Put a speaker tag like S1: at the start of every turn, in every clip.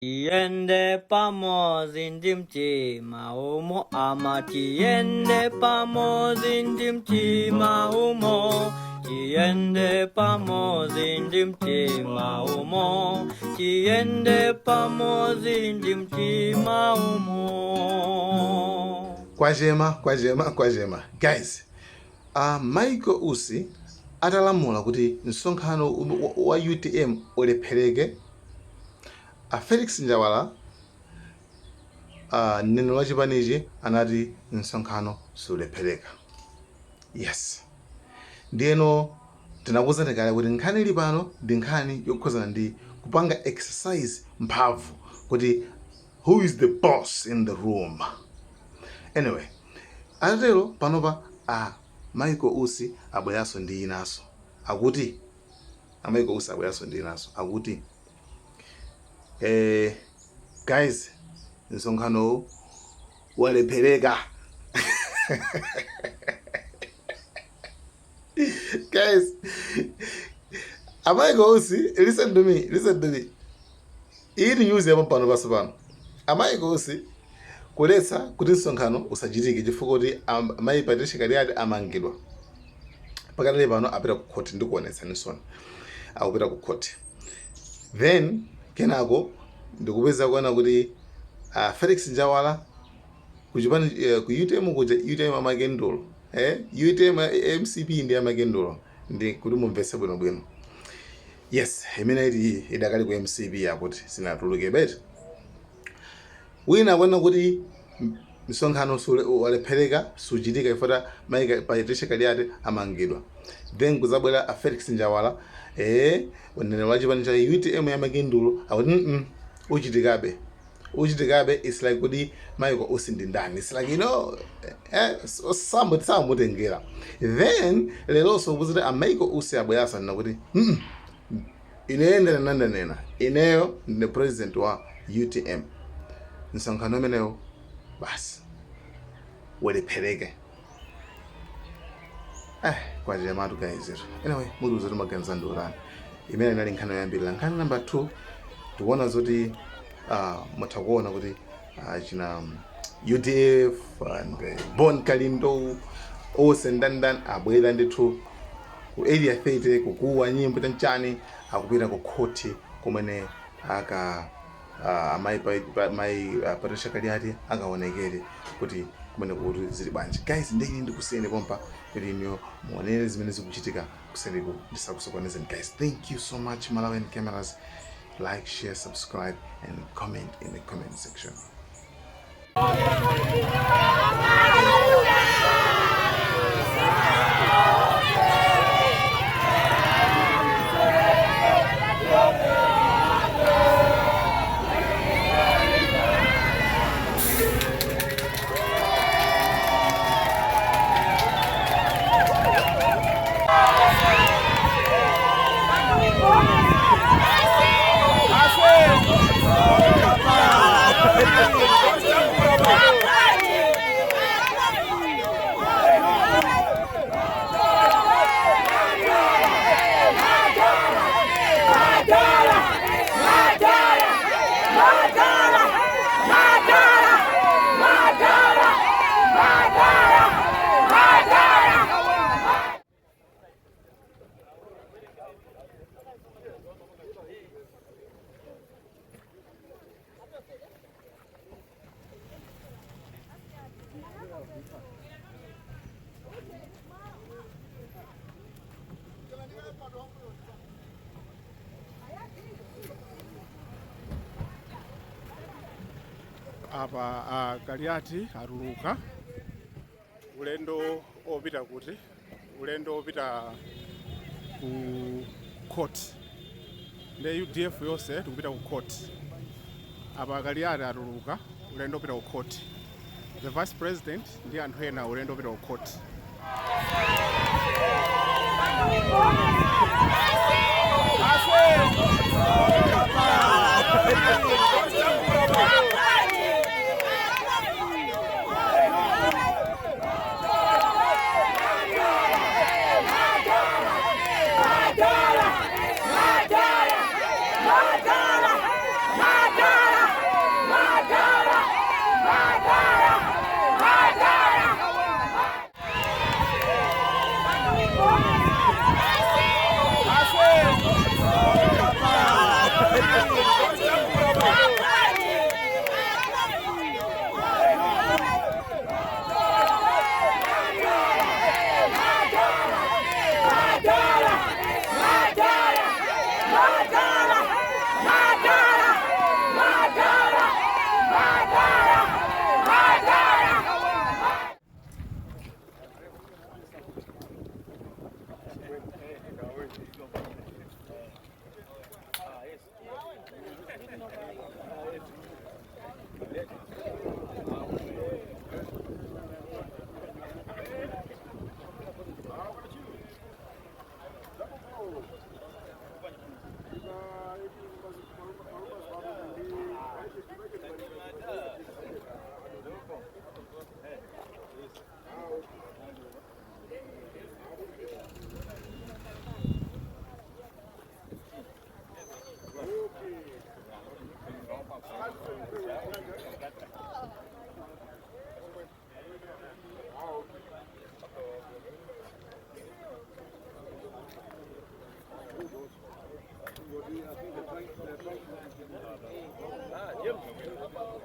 S1: Tiyende pamodzi ndi mtima umo ama tiyende pamodzi ndi mtima umo tiyende pamodzi ndi mtima umo tiyende pamodzi ndi mtima umo.
S2: Kwachema, kwachema, kwachema guys. A Michael Usi atalamula kuti msonkhano wa utm ulephereke, a Felix Njawala, mneneri wa chipanichi anati msonkhano sulephereka. Yes. Ndiyeno tinakuuzani kale kuti nkhani ili pano ndi nkhani yokhuzana ndi kupanga exercise mphamvu kuti who is the boss in the room. Anyway, atatero panopa a Michael Usi abweranso ndi inanso akuti a Michael Usi abweranso ndi inanso akuti guys, msonkhanowu walephereka. Guys, a Michael Usi, listen to me, listen to me. Iyi ndi news yapo pano panso pano. A Michael Usi kuletsa kuti msonkhano usachitike chifukwa kuti mayi Patricia Kaliati amangidwa. Pakadali pano apita ku court, ndikuonetsaninso akupita ku court. Then kenako ndikupeza kuona kuti Felix Njawala kuchipani ku UTM kuja, UTM amakendulo, UTM MCP ndi amakendulo, ndi kuti mumvetse bwinobwino. Yes, imene ili idakali ku MCP yakuti sinatuluke beti. Wina akuona kuti msonkhano walephereka, suchitika chifukwa mayi Patricia Kaliati amangidwa. Then kuzabwera a Felix Njawala, mneneri wa chipani cha UTM ya makendulo, akuti uchitikabe, uchitikabe. It's like kuti Michael Usi ndi ndani? It's like samutengera. Then leronso kuti a Michael Usi abweranso anena kuti ineyo ndanena, ndanena, ineyo ndine president wa UTM, msonkhano umenewo basi ulephereke. Kwachematu guys. Anyway, mutiuze kuti maganizo ndi otani. Imene inali nkhani yoyambirira. Nkhani number 2, tikuona zoti mutha kuona kuti china UDF and Bon Kalindo onse ndandani abwera ndithu ku Area 30 kukuwa nyimbo chanchani, akupita ku khoti kumene aka amayi mayi Patricia Kaliati akaonekere kuti kumene kuti zili bwanji. Guys, ndiye ine ndikusiyeni pompa kuti inuyo muonere zimene zikuchitika kuseriku, ndisakusokonezeni guys. Thank you so much. Malawian Cameras, like, share, subscribe and comment in the comment section.
S3: Apa a Kaliati atuluka ulendo opita kuti? Ulendo opita ku court. Nde UDF yonse tikupita ku court. Apa Kaliati atuluka ulendo opita ku court, the vice president ndi anthu ena ulendo opita ku court.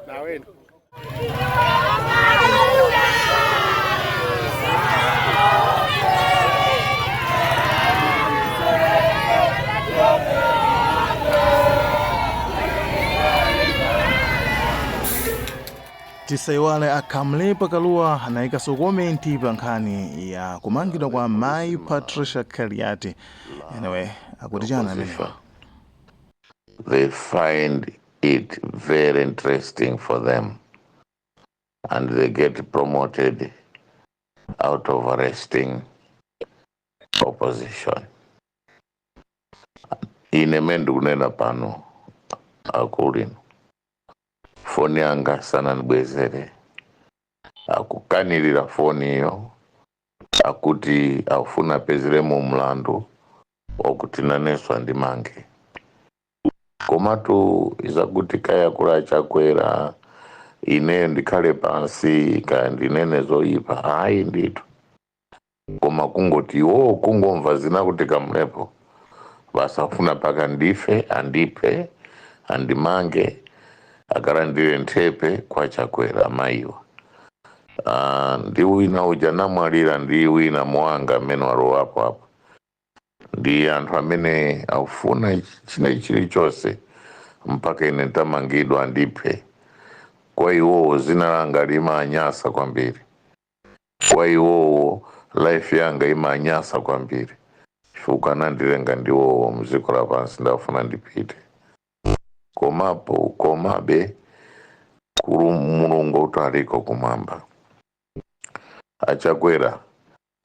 S3: Naweni.
S2: Tisaiwale a Kamlepo Kalua anayikaso comment pa nkhani ya kumangidwa kwa Mayi Patricia Kaliati. Anyway, akuti chani amenewa?
S4: They find it very interesting for them and they get promoted out of arresting opposition. Ine mene ndikunena pano, akulino foni yanga sanandibwezere, akukanirira foni iyo, akuti akufuna apezeremo mlandu wakuti nanenso andimange. Komatu izakuti kaya kula Chakwera, ineyo ndikhale pansi, kaya ndinene zoyipa, hayi ndithu. Koma kungoti iwowo kungomva zina kuti Kamlepo, basafuna paka ndife, andiphe, andimange, akalandire nthepe kwa Chakwera amayiwa. Ndi wina uja namwalira, ndi wina mwanga amene walowapo apo, ndi anthu amene akufuna china chilichonse mpaka ine ntamangidwa, andiphe. Kwa iwowo zina langa limanyasa kwambiri, kwa iwowo life yanga imanyasa kwambiri, chifukwa anandilenga ndiwowo mdziko lapansi. Ndafuna ndipite, komapo komabe kulu Mulungu kuti aliko kumwamba. Achakwera,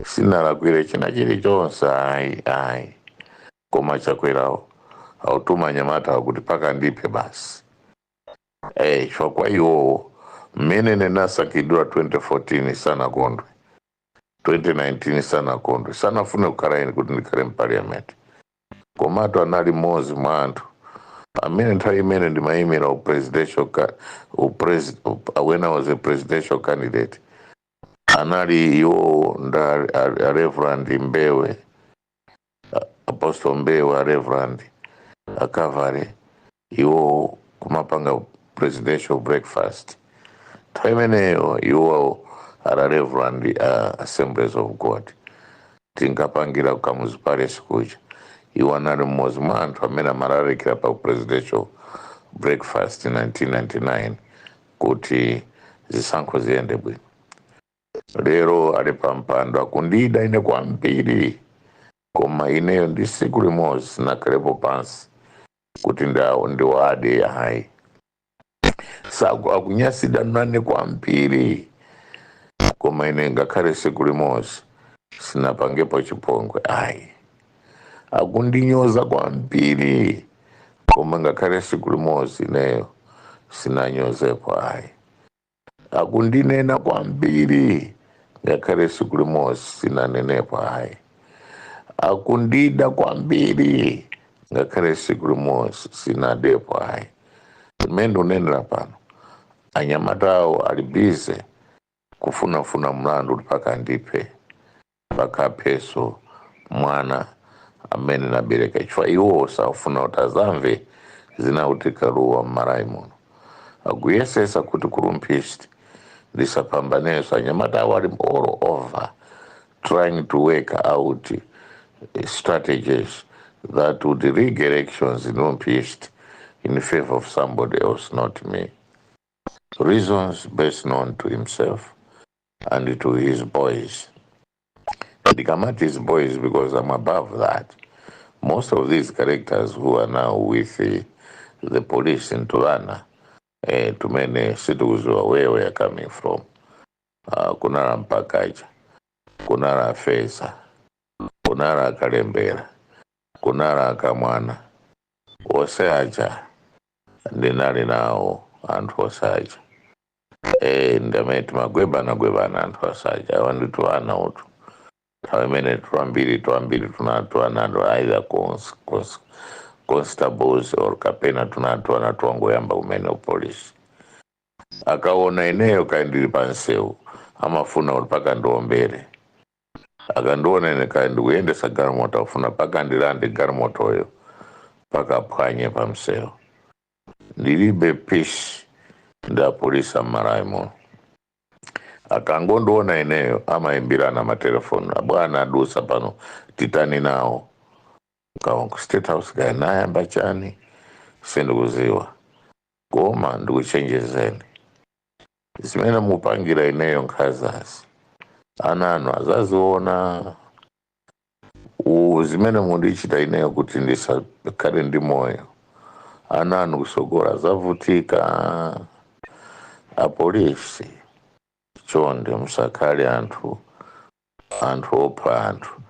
S4: sinalakwire china chilichonse, ayi ayi, koma Chakwerawo autuma anyamata akuti paka ndiphe basi. Chifukwa kwa iwowo mmene nenasankhidwa 2014 sanakondwe, 2019 sanakondwe, sanafune kukhala ine kuti ndikhale m'parliament. Komatu anali mmodzi mwa anthu amene nthawi imene ndimayimira upresidential when I was a presidential candidate, anali iwo nda a Reverend Mbewe, Apostle Mbewe, a Reverend Akavale, iwo kumapanga presidential breakfast nthawi imeneyo. Iwo ala Reverend Assemblies of God, tinkapangira ku Kamuzu Palace kuja. Iwo anali mmodzi mwa anthu amene amalalikira pa presidential breakfast in 1999 kuti zisankho ziyende bwino. Lero ali pampando, akundida ine kwambiri, koma ineyo ndi siku limodzi sinakhalepo pansi kuti ndiwade, hayi. Saku akunyasidwa nane kwambiri, koma ine ngakhale siku limodzi sinapangepo chipongwe, ayi. Akundinyoza kwambiri, koma ngakhale siku limodzi ineyo sinanyozepo, ayi. Akundinena kwambiri, ngakhale siku limodzi sinanenepo, ayi. Akundida kwambiri, ngakhale siku limodzi sinadepo, ayi. Mmene ndikunenera pano, anyamatawo ali busy kufunafuna mlandu kuti paka ndiphe, pakapheso mwana amene nabereka, chifukwa iwo safuna kuti azamve zina kuti Kaluwa m'Malawi muno. Akuyesesa kuti ku Rumphi ndisapambaneso. Anyamata awo ali all over trying to work out strategies that would rig elections in Rumphi in favor of somebody else, not me. Reasons best known to himself and to his boys. Ndikamati his boys because I'm above that. Most of these characters who are now with the police in Tulana, tumene situkuziwa where we are coming from. Kunala Mpakaja, kunala Feza, kunala Kalembera, kunala Kamwana, ose aja ndinali nawo anthu osaja. Ndamene timagwebana gwebana anthu asaja awa nditu ana utu nthawi imene twambiri twambiri tunatwanando either constables or kapena tunatwana twangoyamba kumene polisi. Akaona ineyo kaya ndili pansewu, amafuna kuti paka ndiombere. Akandiona ine kaya ndikuyendesa galimoto, afuna paka ndilande galimotoyo, paka aphwanye pamsewu. Ndilibe peace. Ndi apolisi am'Malawi muno, akangondiona ineyo amayimbirana matelefoni: "Abwana adusa pano, titani nawo?" Kawa ku State House kaya nayamba chani, sindikuziwa, koma ndikuchenjezeni, zimene mupangira ineyo nkhazazi, ana anu azaziona. Zimene mundichita ineyo kuti ndisakhale ndi moyo, ana anu kusogola azavutika. Apolisi, chonde musakhale anthu opha anthu.